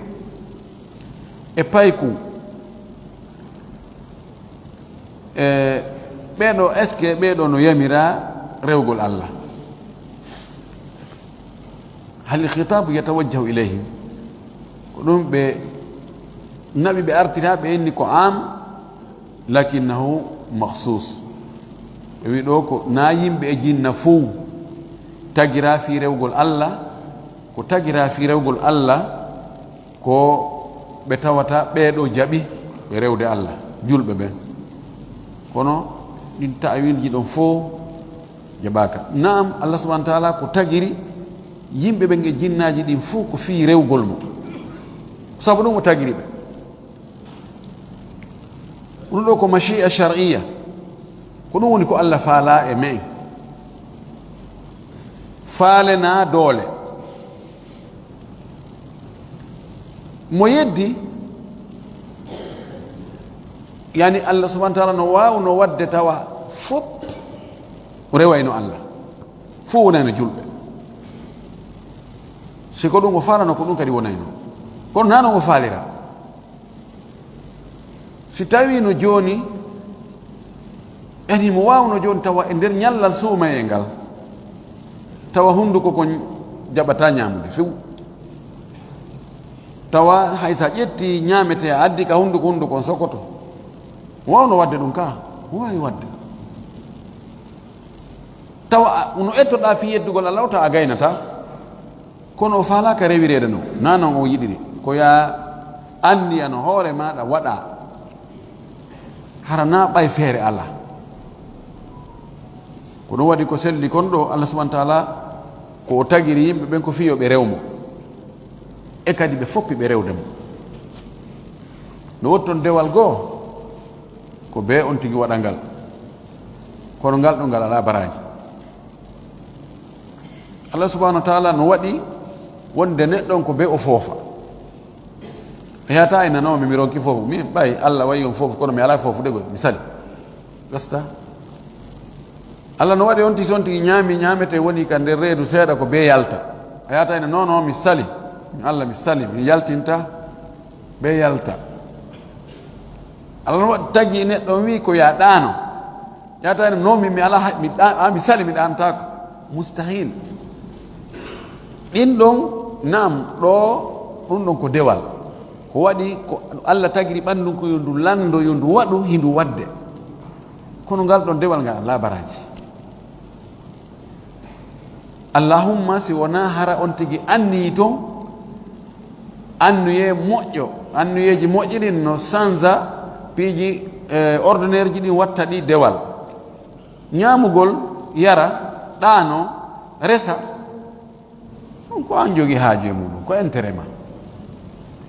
e payku, e ɓeeɗo, est-ce que ɓeeɗo no yamira rewgol Allah? Hal khitabu yatawajjahu ilayhim? Ko ɗum ɓe naɓi, ɓe artira, ɓe inni ko am, lakinnahu makhsus. Ɓe wi ɗo ko na yimɓe e jinna fow tagira fii rewgol Allah, ko tagira fii rewgol Allah, ko ɓe tawata ɓeeɗo jaɓi ɓe rewde Allah, julɓe ɓen. Kono ɗin ta'wilji ɗon fow jaɓaaka. Naam, Allah subhanahu wa ta'ala ko tagiri yimɓe ɓen e jinnaaji ɗin fow ko fii rewgol mo. Sabu ɗum o tagiri ɓe. Ɗum ɗo ko mashi'a shar'iyya. Ko ɗum woni ko Allah faalaa e me'en. Faale naa doole. Mo yeddi, yani Allah subhanahu wa ta'ala no waawno waɗde tawa fof rewayno Allah. Fof wonayno julɓe. Si ko ɗum o faalano, ko ɗum kadi wonayno. Kono naa no o faalira. Si tawi no jooni En himo waawno jooni tawa e nder ñallal suumayee ngal, tawa hunnduko kon jaɓataa ñaamude few. Tawa hay so a ƴettii ñaametee a addi ka hunnduko, hunnduko on sokoto. Waawno waɗde ɗum ka? Waawi waɗde. Tawa a, no ettoɗaa fii yeddugol Alla o, tawa a gaynataa. Kono o faalaaka rewireede non. Naa non o yiɗiri. Ko yaa anniyano hoore maaɗa waɗaa. Hara naa ɓay feere alaa. Ko ɗum waɗi ko selli kon ɗo, Allah subhanahu wa ta'ala ko o tagiri yimɓe ɓen ko fii yo ɓe rew mo. E kadi ɓe foppi ɓe rewde mo. No wotton dewal goo, ko bee on tigi waɗa ngal. Kono ngal ɗo ngal alaa baraaji. Allah subhanahu wa ta'ala no waɗi wonde neɗɗo on ko bee o foofa. A yaata ina no mi, mi ronki foofu. Mi ɓay Allah wayi on foofu, kono mi alaa foofude gol. Mi sali. Gasta. Allah no waɗi on tigi, so on tigi ñaami, ñaamete woni ka nder reedu seeɗa ko bee yalta. A yaata ina no, no, mi sali. Mi Allah, mi sali. Mi yaltinta bee yalta. Allah no waɗi tagi neɗɗo on wi ko yaa ɗaano. Yaata ina no mi, mi alaa hay, mi ɗa-, a, mi sali, mi ɗaantaako. Mustahil. Ɗin ɗon, naam, ɗo, ɗum ɗon ko dewal. Ko waɗi, ko Allah tagiri ɓanndu ko yo ndu lanndo, yo ndu waɗu, hindu waɗde. Kono ngal ɗon dewal ngal alaa baraaji. Allahumma, si wonaa hara on tigi anniyii ton, annuyee moƴƴo, annuyeeji moƴƴi ɗin no sanza piiji, eh, ordinaire ji ɗin watta ɗi dewal. Ñaamugol, yara, ɗaano, resa, ɗum ko an jogi haaju e muɗum, ko intérêt ma.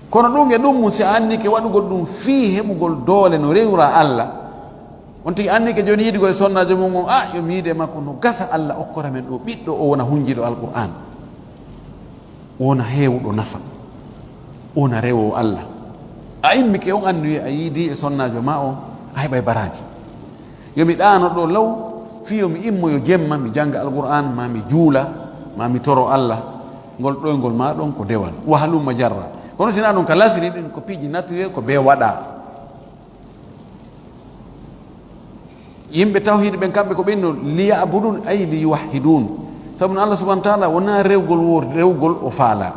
Kono ɗum e ɗum mum, si a annike waɗugol ɗum fii heɓugol doole no rewra Allah, on tigi annike jooni yiidugol e sonnaajo mum on, a, yo mi yiide e makko, no gasa Allah okkora men ɗo ɓiɗɗo o wona hunjiiɗo Alqur'aan, o wona heewuɗo nafa, o wona rewoowo Allah. A immike on annuye, a yiidi e sonnaajo ma o, a heɓay baraaji. Yo mi ɗaano ɗo law, fii yo mi immoyo jemma, mi jannga Alqur'aan, maa mi juula, maa mi toro Allah. Ngol ɗoyngol maa ɗon ko dewal. Wa halumma jarra. Kono si naa ɗum ka lasri ɗin, ko piiji naturel, ko bee waɗaa. Yimɓe tawhiid ɓen, kamɓe ko ɓen no, liya'budun, ay liyuwahhidun. Sabu no Allah subhanahu wa ta'ala wonaa rewgol wo rewgol o faalaa.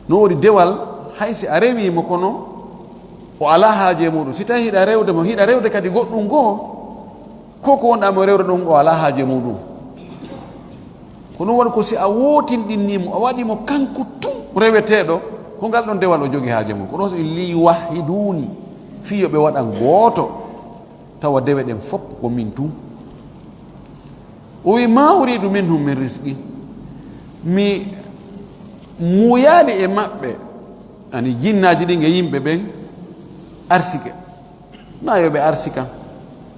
No woodi dewal, hay si a rewii mo, kono o alaa haaju e muɗum. Si tawii hiɗa rewde mo, hiɗa rewde kadi goɗɗum goo, ko ko wonɗaa mo rewde ɗum, o alaa haaju e muɗum. Ko ɗum waɗi ko si a wootinɗinnii mo, a waɗii mo kanko tun reweteeɗo, ko ngal ɗon dewal o jogii haaju e mum. Ko ɗon so liyuwahhiduni, fii yo ɓe waɗan gooto, tawa dewe ɗen fof ko min tun. O wi, "Ma uridu minhum min rizqin." Mi muuyaali e maɓɓe, ani jinnaaji ɗin e yimɓe ɓen, arsike. Naa yo ɓe arsikan,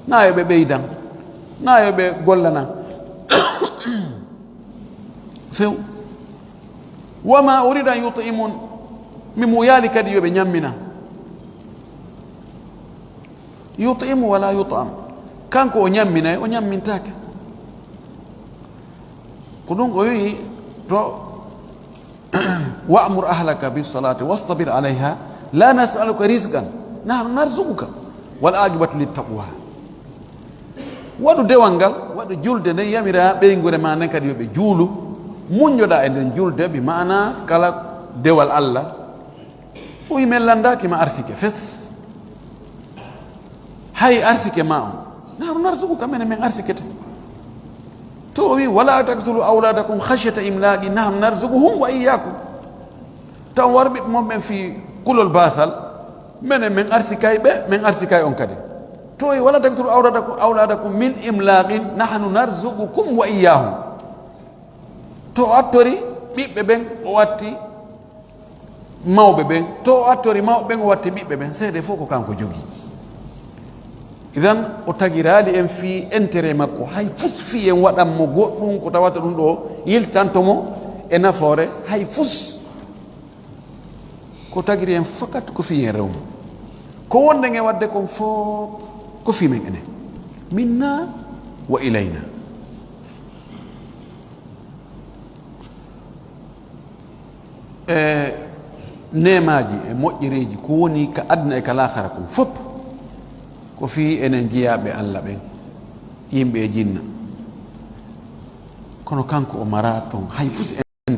naa yo ɓe ɓeydan, naa yo ɓe gollanan. Few. "Wa ma uridu an yut'imun." Mi muuyaali kadi yo ɓe ñammina. Yut'imu wala yut'am. Kanko o ñamminay, o ñammintaake. Ko ɗum o wi'i to, "Wa'mur ahlaka bis salati wastabir alayha, la nas'aluka rizqan, nahnu narzuquka, wal aqibatu lit taqwa." Waɗu dewal ngal, waɗu julde nden, yamira ɓeynguure ma nden kadi yo ɓe juulu. Muñjoɗaa e nden julde, bi maana kala dewal Allah. O wi, "Men lanndaaki ma arsike fes. Hay arsike ma on, nahnu narzuquka, menen men arsikete." To o wi, "Wala taqtulu awladakum khashyata imlaqi, nahnu narzuquhum wa iyyakum." Taw war ɓiɓɓe mon ɓen fii kulol baasal, menen men arsikay ɓe, men arsikay on kadi. To o wi, "Wala taqtulu awladakum, awladakum min imlaqin, nahnu narzuqukum wa iyyahum." To o attori ɓiɓɓe ɓen, o watti mawɓe ɓen. To o attori mawɓe ɓen, o watti ɓiɓɓe ɓen. Seede fof ko kanko jogii. Idan, o tagiraali en fii intérêt makko. Hay fus fii en waɗan mo goɗɗum ko tawata ɗum ɗo yiltanto mo e nafoore. Hay fus. Ko tagiri en fakat ko fii en rew mo. Ko wonde ngen waɗde kon fof ko fii men enen. Minna wa ilayna. E neemaaji e moƴƴereeji ko woni ka aduna e ka laakara kon fof, Ko fii enen jiyaaɓe Alla ɓen, yimɓe e jinna. Kono kanko o maraa ton hay fus en.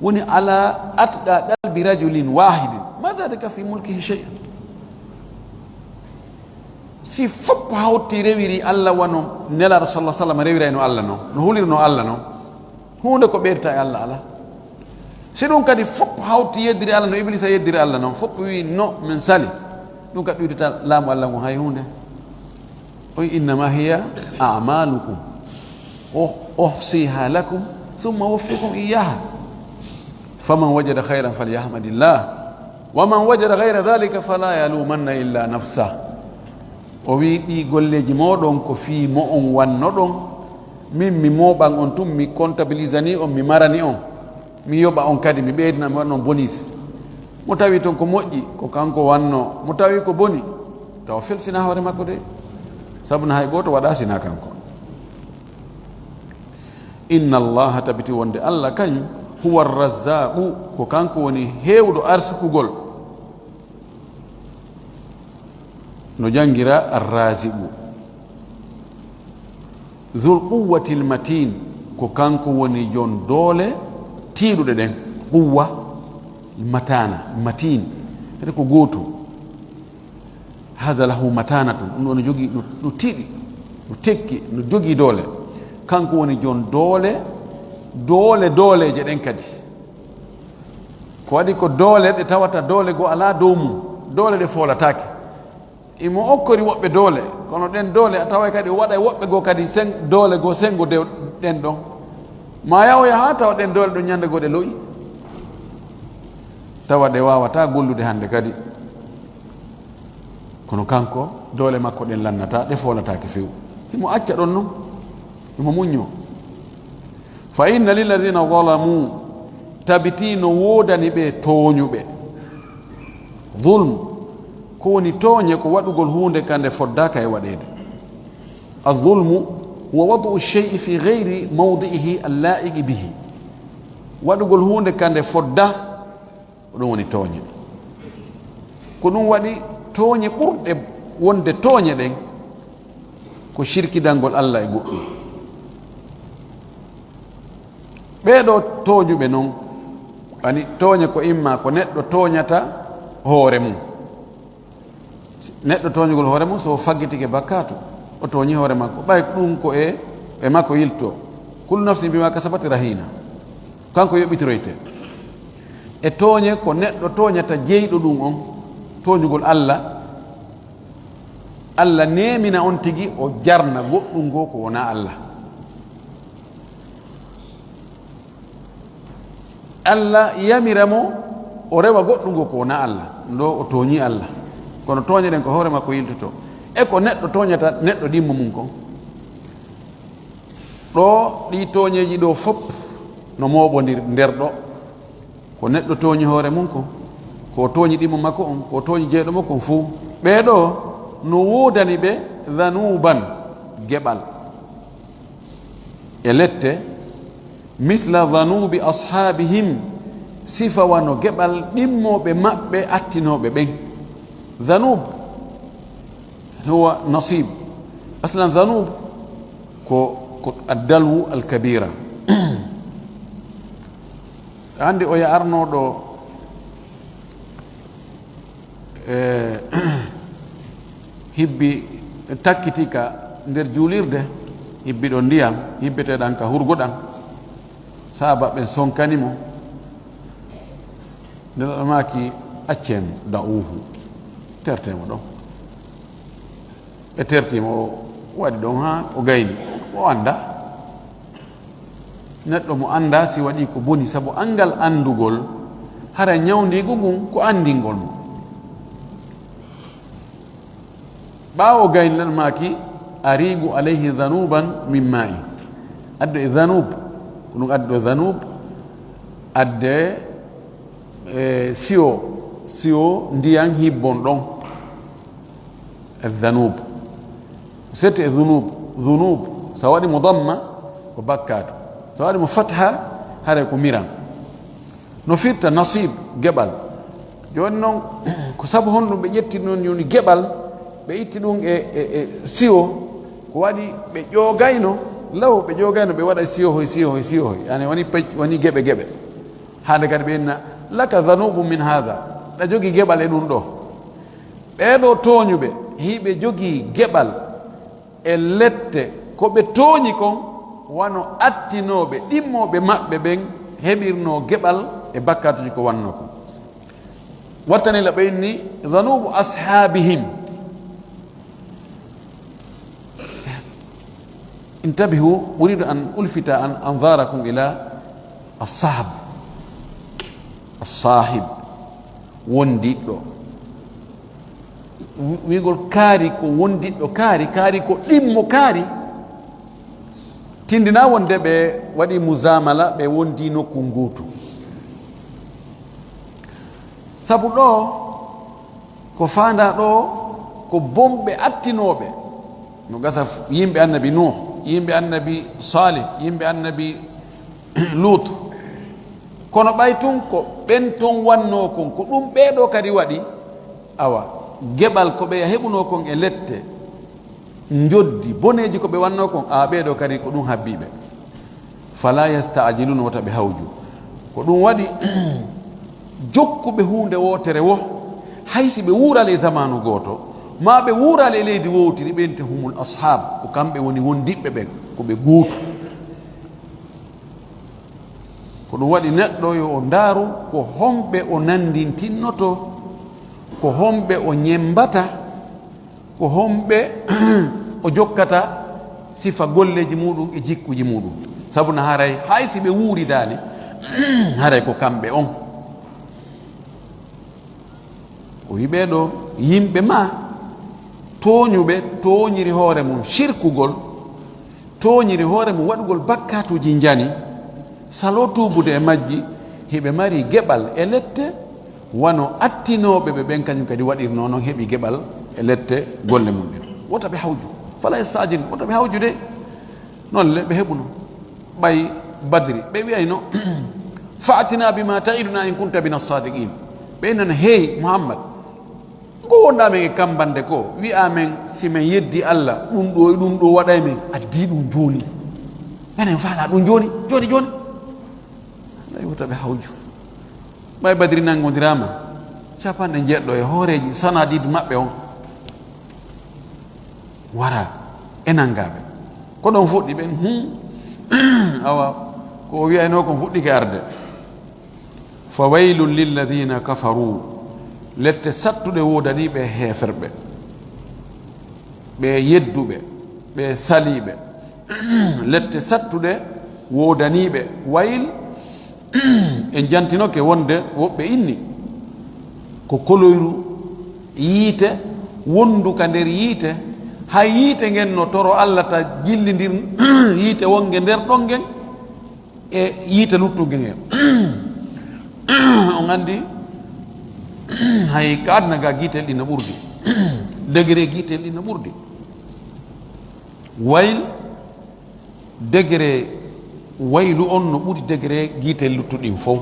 Woni ala atqa qalbi rajulin wahidin, ma zadaka fi mulkihi shay'an. Si fof hawti rewiri Alla wano Nelaaɗo sallallahu alaihi wasallam rewirayno Alla non, no hulirno Alla non, huunde ko ɓeydata e Alla ala. Si ɗum kadi fof hawti yeddiri Alla no Iblisa yeddiri Alla non, fof wi no min sali, ɗum kadi ɗuydata laamu Alla ngun hay huunde. O wi, "Innama hiya a'malukum, o-, uhsiha lakum, summa uwaffikum iyyaha. Faman wajada khayran falyahmadillah, wa man wajada ghayra dhalika fala yalumanna illa nafsah." O wi, "Ɗi golleeji mooɗon ko fii mo'on wannoɗon, min mi mooɓan on tun, mi comptabilisani on, mi marani on, mi yoɓa on kadi, mi ɓeydina, mi waɗa on bonus. Mo tawi ton ko moƴƴi, ko kanko wanno, mo tawi ko boni, tawa felsina hoore makko de, sabu na hay gooto waɗa sina kanko." Inna Allaha, tabiti wonde Alla kañum, huwa arrazzaqu, ko kanko woni heewɗo arsukugol. No janngira arraziqu. Zul quwwatil matin, ko kanko woni jon doole tiiɗuɗe ɗen. Quwwa, matana, matin, kadi ko gootum. Hada lahu matanatun, ɗum ɗo no jogii, no, no tiiɗi, no tekki, no jogii doole. Kanko woni jon doole, doole, dooleeje ɗen kadi. Ko waɗi ko doole ɗe tawata doole goo alaa dow mum, doole ɗe foolataake. Imo okkori woɓɓe doole, kono ɗen doole a taway kadi o waɗay woɓɓe goo kadi sen-, doole goo senngo de-, ɗen ɗon. Ma yahoya haa tawa ɗen doole ɗon ñannde goo ɗe lo'i. Tawa ɗe waawataa gollude hannde kadi. Kono kanko, doole makko ɗen lannataa, ɗe foolataake few. Himo acca ɗon non, himo muññoo. Fa inna lilladhina zalamu, tabitii no woodani ɓe tooñuɓe. Zulm, ko woni tooñe? Ko waɗugol huunde ka nde foddaaka e waɗeede. Azulmu huwa wad'u shay'i fi ghayri mawdi'ihi al-la'iqi bihi. Waɗugol huunde ka nde fodda, ko ɗum woni tooñe. Ko ɗum waɗi tooñe ɓurɗe wonde tooñe ɗen, ko shirkidangol Alla e goɗɗum. Ɓee ɗoo tooñuɓe non, ani tooñe ko imma ko neɗɗo tooñata hoore mum. Neɗɗo tooñugol hoore mum, so o faggitike bakkaatu, o tooñi hoore makko. Ɓay ɗum ko e, e makko yilto. Kullu nafsin bima kasabat rahina. Kanko yoɓitiroyte. E tooñe ko neɗɗo tooñata jeyɗo ɗum on, tooñugol Alla. Alla neemina on tigi, o jarna goɗɗum goo ko wonaa Alla. Alla yamira mo o rewa goɗɗum goo ko wonaa Alla, ndo o tooñii Alla. Kono tooñe ɗen ko hoore makko yiltotoo. E ko neɗɗo tooñata neɗɗo ɗimmo mum kon. Ɗoo, ɗii tooñeeji ɗoo fof no mooɓondir nder ɗoo. Ko neɗɗo tooñi hoore mum kon, ko o tooñi ɗimmo makko on, ko o tooñi jeyɗo mo kon fuu. Ɓee ɗoo no woodani ɓe dhanuuban, geɓal. E lette, mithla dhanuubi ashaabihim, sifa wano geɓal ɗimmooɓe maɓɓe attinooɓe ɓen. Dhanuub huwa nasiib. Aslan dhanuub ko, ko addalwu alkabira. Anndi oya arnooɗo, e, hibbi takkiti ka nder juulirde, hibbi ɗo ndiyam, hibbeteɗan ka hurgo ɗan. Saaba ɓen sonkani mo. Nde ɗo maaki, "Accen, da'uhu, tertee mo ɗon." Ɓe tertii mo, o waɗi ɗon haa o gayni. O anndaa. Neɗɗo mo anndaa si waɗi ko boni, sabu anngal anndugol, hara ñawndiigu ngun ko anndingol mo. Ɓaawo gayni ɗan maaki, "Ariigu alayhi dhanuuban min maa'i." Addo e dhanuub, ko ɗum addo dhanuub, adde, e, siyo, siyo ndiyan hibbon ɗon. Adh-dhanuub. Sette e dhunuub, dhunuub, so a waɗi mo damma, ko bakkaatu. So a waɗi mo fatha, haray ko miran. No firta nasiib, geɓal. Jooni noon, ko sabu honɗum ɓe ƴetti ɗum, woni geɓal, ɓe itti ɗum e, e, e siwo? Ko waɗi ɓe ƴoogayno, law ɓe ƴoogayno, ɓe waɗa siwo hoy, siwo hoy, siwo hoy. Yani woni pec-, woni geɓe, geɓe. Hande kadi ɓe inna, "Laka dhanubu min hadha." Ɗa jogi geɓal e ɗum ɗo. Ɓee ɗoo tooñuɓe, hiɓe jogii geɓal e lette ko ɓe tooñi kon, wano attinooɓe, ɗimmooɓe maɓɓe ɓen heɓirnoo geɓal e bakkaatuuji ko wannoo kon. Wattani la ɓe inni, "Dhanubu ashabihim." Intabihu, uridu an ulfita an anzarakum ila as-sahab. As-sahib, wondiɗɗo. Wi-, wi'gol kaari ko wondiɗɗo kaari, kaari ko ɗimmo kaari. Tindina wonde ɓe waɗi muzamala, ɓe wondi nokku nguutu. Sabu ɗo, ko faandaa ɗo, ko bonɓe attinooɓe. No gasa f-, yimɓe annabi Nuh, yimɓe annabi Salih, yimɓe annabi Lut. Kono ɓay tun ko ɓen ton wannoo kon, ko ɗum ɓee ɗoo kadi waɗi. Awa, geɓal ko ɓe heɓunoo kon e lette, njoddi, boneeji ko ɓe wannoo kon, a ɓee ɗoo kadi ko ɗum habbii ɓe. Fala yasta'jilun, wota ɓe hawju. Ko ɗum waɗi, jokkuɓe huunde wootere wo, hay si ɓe wuuraali e zamaanu gooto, maa ɓe wuuraali e leydi woowtiri, ɓen te humul ashab, ko kamɓe woni wondiɓɓe ɓen, ko ɓe gootu. Ko ɗum waɗi neɗɗo yo o ndaaru ko homɓe o nanndintinnoto, ko homɓe o ñemmbata, ko homɓe o jokkata sifa golleeji muuɗum e jikkuuji muuɗum. Sabu na haray, hay si ɓe wuuridaali, haray ko kamɓe on. O wi'i ɓee ɗoo yimɓe maa tooñuɓe, tooñiri hoore mum, shirkugol, tooñiri hoore mum, waɗugol bakkaatuuji njani, saloo tuubude e majji, hiɓe mari geɓal e lette, wano attinooɓe ɓe ɓen kañum kadi waɗirnoo noon, heɓi geɓal e lette golle mum ɗen. Wota ɓe hawju. Fala yasta'jil, wota ɓe hawju de. Noon le ɓe heɓuno. Ɓay Badri, ɓe wi'ayno, "Fa'tina bima ta'iduna in kunta mina sadiqin." Ɓe innana, "Hey Muhammad, ko wonɗaa men e kammbande ko? Wi'aa men, si men yeddi Alla, ɗum ɗoo e ɗum ɗoo waɗay men. Addi ɗum jooni. Enen faalaa ɗum jooni, jooni, jooni." Alay, wota ɓe hawju. Ɓay Badri nanngondiraama, capanɗe njeeɗɗo e hooreeji sanadiid maɓɓe on wara e nanngaaɓe. Ko ɗon fuɗɗi ɓen, hum, awa, ko o wi'aynoo kon fuɗɗike arde. "Fa waylun lilladhina kafaru." Lette sattuɗe woodanii ɓe heeferɓe, ɓe yedduɓe, ɓe saliiɓe. Lette sattuɗe woodanii ɓe. Wayl, en jantinoke wonde woɓɓe inni ko koloyru yiite, wondu ka nder yiite. Hay yiite ngen no toro Alla ta jillindir yiite wonge nder ɗon ngen e yiite luttuge nge. On anndi, hay ka aduna ga, giitel ɗin no ɓurdi. Degré giitel ɗin no ɓurdi. Wayl, degré waylu on no ɓuri degré giitel luttuɗin fow.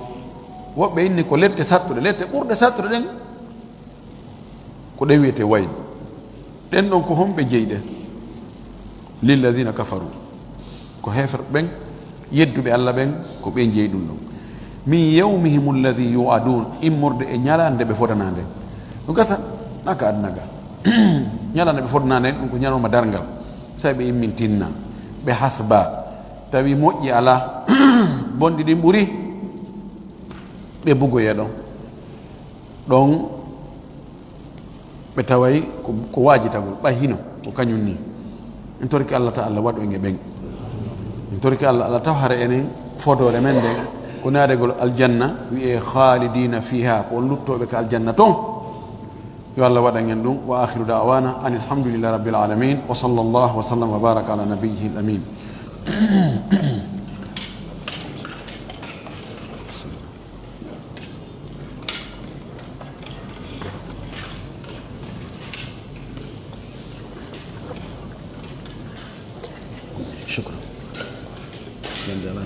Woɓɓe inni ko lette sattuɗe, lette ɓurɗe sattuɗe ɗen. Ko ɗe wiyetee wayl. Ɗen ɗon ko homɓe jeyi ɗe? Lilladhina kafaru. Ko heeferɓe ɓen, yedduɓe Alla ɓen, ko ɓen jeyi ɗum ɗon. Min yawmihim alladhi yu'adun, immorde e ñalaande ɓe fodanaa nden. Ɗum gasa, na ka aduna ga. Ñalaande ɓe fodanaa nden, ɗum ko ñalawma darngal. Sai ɓe immintinna, ɓe hasba, tawi moƴƴi alaa, bonɗi ɗin ɓuri, ɓe bugoya ɗon. Ɗon ɓe taway ko, ko waajitagol, ɓay hino ko kañum ni. En torike Allah ta Allah waɗu en e ɓen. En torike Allah, Allah taw hara enen fodoore men nden ko naadegol aljanna, wi'e khalidina fiha, ko on luttooɓe ka aljanna ton. Yo Allah waɗan en ɗum. Wa akhiru da'wana anil hamdulillahi rabbil alamin. Wa sallallahu wa sallam wa baraka ala nabiyyihil amin. Shukran. Yande ala.